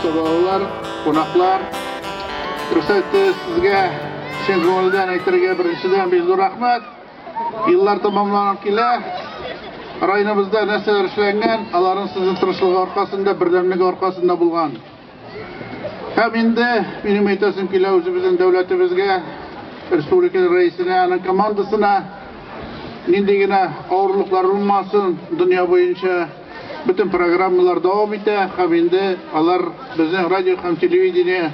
Сабалылар, кунаклар, рөхсәт итегез сезгә чын күңелдән әйтергә беренчедән бик зур рәхмәт. Еллар тәмамланып килә. Районыбызда нәрсәләр эшләнгән, аларның сезнең тырышлыгы аркасында, бердәмлеге аркасында булган. Һәм инде минем әйтәсем килә үзебезнең дәүләтебезгә, республика рәисенә, аның командасына нинди генә авырлыклар булмасын, дөнья буенча бөтен программалар дәвам итә һәм инде алар безнең радио һәм телевидение,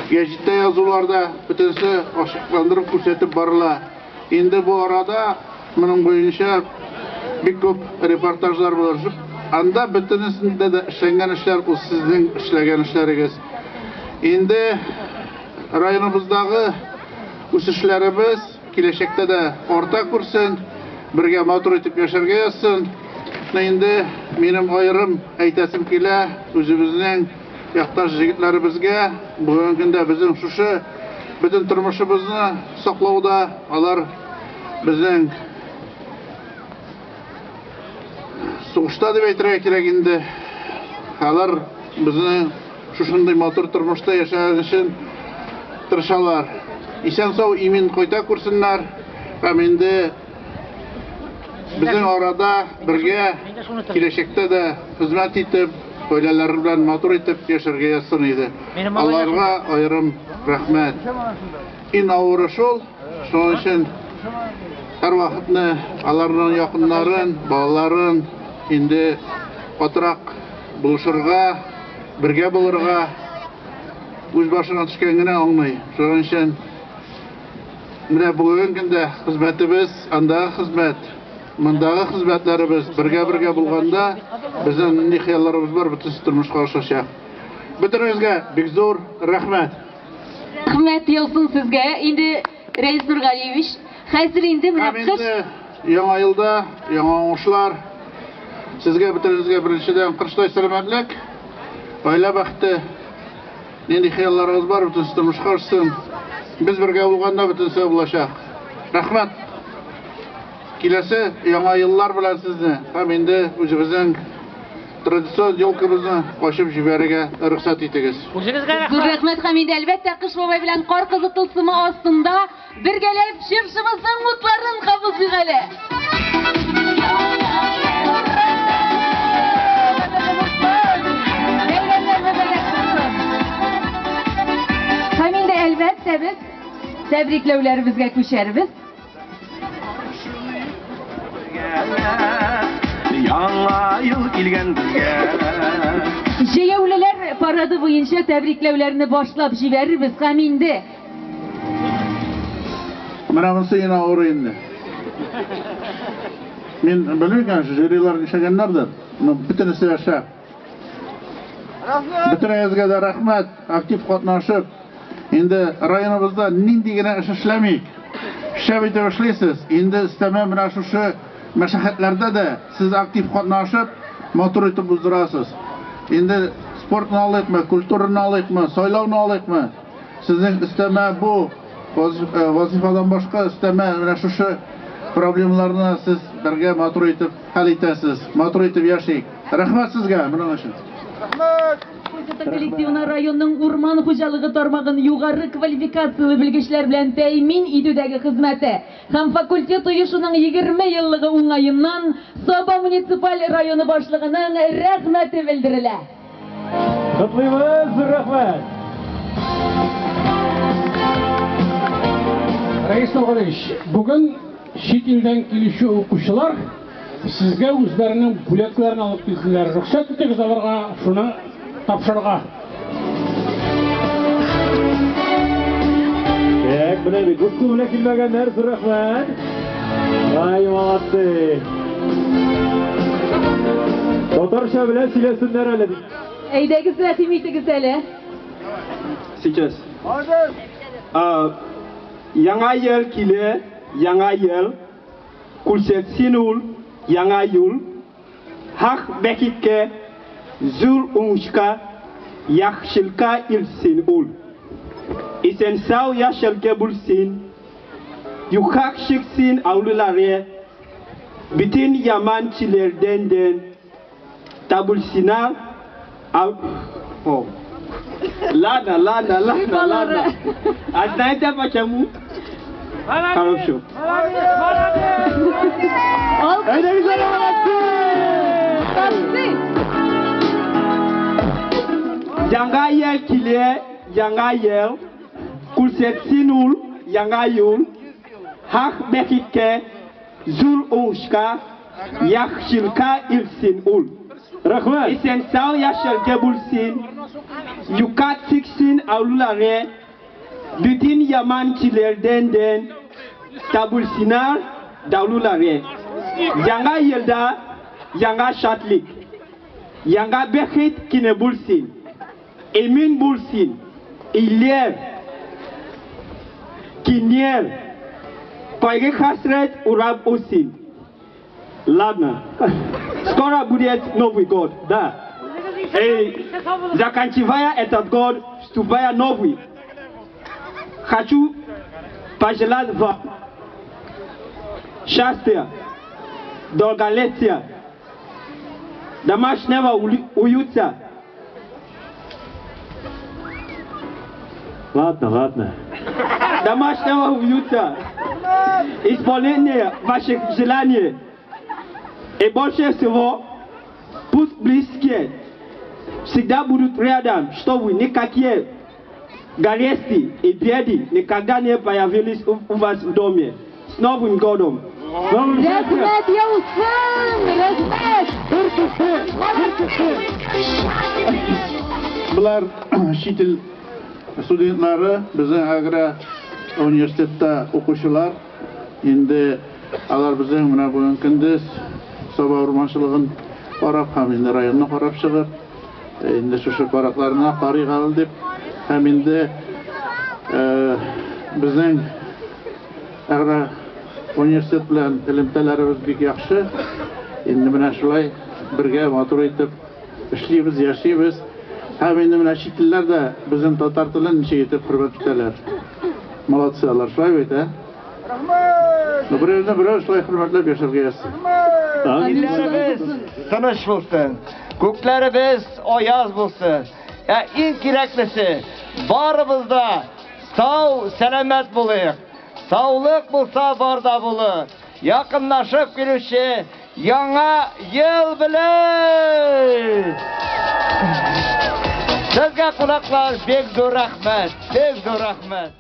гәҗиттә язуларда бөтенесе ачыкландырып күрсәтеп барыла. Инде бу арада моның буенча бик күп репортажлар булыр. Анда бөтенесендә дә эшләнгән эшләр ул сезнең эшләгән эшләрегез. Инде районыбыздагы үсешләребез киләчәктә дә арта күрсен, бергә матур итеп яшәргә язсын. Инде минем аерым әйтәсем килә үзебезнең якташ җегетләребезгә, бүгенге көндә безнең шушы бөтен тормышыбызны саклауда алар безнең сугышта дип әйтергә кирәк инде. Алар безнең шушындый матур тормышта яшәгән өчен тырышалар. Исән-сау имин кайта күрсеннәр. Һәм инде безнең арада бергә киләчәктә дә хезмәт итеп, гаиләләре белән матур итеп яшәргә язсын иде. Аларга аерым рәхмәт. Иң авыры шул, шуның өчен һәрвакытны аларның якыннарын, балаларын инде катырак булышырга, бергә булырга үз башына төшкән генә аңлый. Шуның өчен менә бүгенге көндә хезмәтебез, андагы хезмәт, мондагы хезмәтләребез бергә-бергә булганда безнең нинди хыялларыбыз бар, бөтенесе тормышка ашачак. Бөтенегезгә бик зур рәхмәт. Рәхмәт яусын сезгә. Инде Рәис Нургалиевич, хәзер инде менә кыш Яңа елда яңа уңышлар. Сезгә бөтенегезгә беренчедән кырштай сәламәтлек, гаилә бәхете, нинди хыялларыгыз бар, бөтенесе тормышка ашсын. Без бергә булганда бөтенесе булачак. Рәхмәт. Киләсе яңа еллар белән сезне һәм инде үзебезнең традицион елкабызны ачып җибәрергә рөхсәт итегез. Үзегезгә Зур рәхмәт һәм инде әлбәттә Кыш бабай белән Кар кызы тылсымы астында бергәләп чыршыбызның утларын кабызыйк әле. Бәйрәмнәр мөбарәк булсын. Һәм инде әлбәттә без тәбрикләүләребезгә күчәрбез. Яңа ел килгән безгә. Җәяүлеләр парады буенча тәбрикләүләрне башлап җибәрербез һәм инде Менә монысы иң авыры инде. Мин белмим, конечно, жюрилар нишләгәннәрдер, но бөтенесе шәп. Бөтенегезгә дә рәхмәт, актив катнашып. Инде районыбызда нинди генә эш эшләмик, шәп итеп эшлисез. Инде өстәмә менә шушы мәшәкатьләрдә дә сез актив катнашып, матур итеп уздырасыз. Инде спортны алыйкмы, культураны алыйкмы, сайлауны алыйкмы? Сезнең өстәмә бу вазифадан башка өстәмә менә шушы проблемаларны сез бергә матур итеп хәл итәсез, матур итеп яшик. Рәхмәт сезгә моның өчен. Коллективына районның урман хуҗалыгы тармагын югары квалификацияле белгечләр белән тәэмин итүдәге хезмәте һәм факультет оешуның 20 еллыгы уңаеннан Саба муниципаль районы башлыгының рәхмәте белдерелә. Котлыйбыз, зур рәхмәт. Рәис Нургалиевич, бүген чит илдән килүче укучылар сезгә үзләренең бүләкләрен алып килделәр. Рөхсәт итегез аларга шуны тапшырырга. Так, менә бит үз кулы белән килмәгәннәр, зур рәхмәт. Ай, молодцы. Татарча белән сөйләсеннәр әле. Әйдәгез, рәхим итегез әле. Сейчас. Яңа ел килә, яңа ел. Күрсәтсен ул яңа юл. Хак бәхеткә, зур уңышка, яхшылыкка илтсен ул. Исән-сау яшәргә булсын. Юкка чыксын авырулары. Бөтен яман чирләрдән дә табылсыннар. О. Ладно, ладно, ладно, ладно. А знаете почему? Хорошо. Әйдәгез молодцы! Молодцы! Яңа ел килә, яңа ел, күрсәтсен ул, яңа юл, хак бәхеткә, зур уңышка, яхшылыкка илтсен ул. Рәхмәт. Исән сау яшәргә булсын, юкка чыксын авырулары, бөтен яман чирләрдән дә табылсыннар дарулары. Яңа елда яңа шатлык, яңа бәхет кенә булсын. Имин булсын, илләр, көннәр, кайгы хәсрәт урап узсын. Ладно. Скоро будет Новый год, да. И заканчивая этот год, вступая новый, хочу пожелать вам счастья, долголетия, домашнего уюта. Ладно, ладно. Домашнего уюта, исполнения ваших желаний. И больше всего, пусть близкие всегда будут рядом, чтобы никакие горести и беды никогда не появились у вас в доме. С Новым годом! С новым счастьем! Рәхмәт яусын! Рәхмәт! Бер кеше, бер кеше. Болар чит ил студентлары, безнең агра университетта укучылар. Инде алар безнең менә бүген көндез Саба урманчылыгын карап һәм инде районны карап чыгып, инде шушы паракларына карыйк әле дип, һәм инде безнең агра университет белән элемтәләребез бик яхшы. Инде менә шулай бергә матур итеп эшлибез, яшибез. Һәм инде менә чит илләр дә безнең татар телен ничек итеп хөрмәт итәләр. Молодцы алар, шулай бит, ә? Ну, берәүне берәү шулай хөрмәтләп яшәргә язсын. Илләребез тыныч булсын, күкләребез аяз булсын. Ә иң кирәклесе, барыбыз да сау, сәламәт булыйк. Саулык булса бар да булыр. Якынлашып килүче яңа ел белән! Сезгә кунаклар бик зур рәхмәт, бик зур рәхмәт.